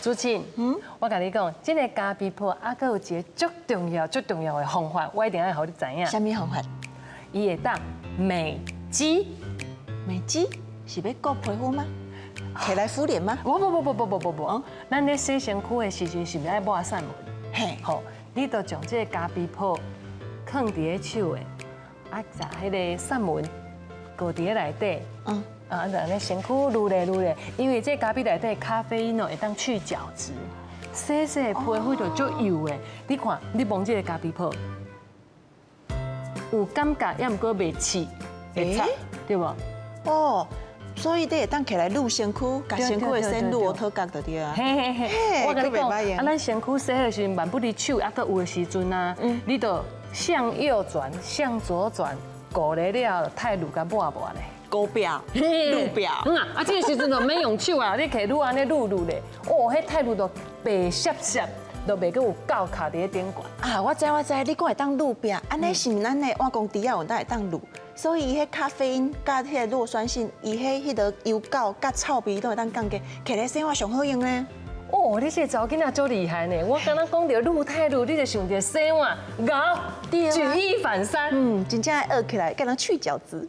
主持人，我共你講，這个咖啡泡猶閣有一个足重要、足重要的方法，我一定愛予你知影。啥物方法？伊會當美肌。美肌是欲顧皮膚嗎？摕來敷臉嗎？無無無無無無無無，咱咧洗身軀的時陣，是毋是愛抹散粉？嘿。好，你就將這个咖啡泡囥佇咧手的，啊，共彼个散粉糊佇咧內底。啊，就按呢身軀擼咧擼咧，因為這咖啡內底咖啡因哦，會當去角質，洗洗皮膚就足幼的。你看，你摸這个咖啡泡，有感覺，猶毋過袂刺，袂擦，對無？哦，所以你會當摕來擼身軀，共身軀的身擼討角就對啊。嘿嘿嘿，我共你講，啊，咱身軀洗的時陣，萬不離手猶閣有的時陣啊，你就向右轉，向左轉，糊咧了，泰滷共抹抹咧。糊壁、滷壁。嗯啊，啊，這个時陣就免用手啊，你摕滷按呢滷滷咧，哦，彼泰滷就白雪雪，就袂閣有膠卡佇咧頂懸。啊，我知我知，你講會當滷壁，按呢是毋咱的碗公豬仔有當會當滷，所以伊彼咖啡因佮彼个酪酸性，伊彼彼个油垢佮臭味都會當降低，摕來洗碗上好用咧。哦，你這个查某囡仔足厲害呢！我敢若講著滷泰滷，你就想著洗碗，𠢕，舉一反三。嗯，真正愛學起來，敢若去角質。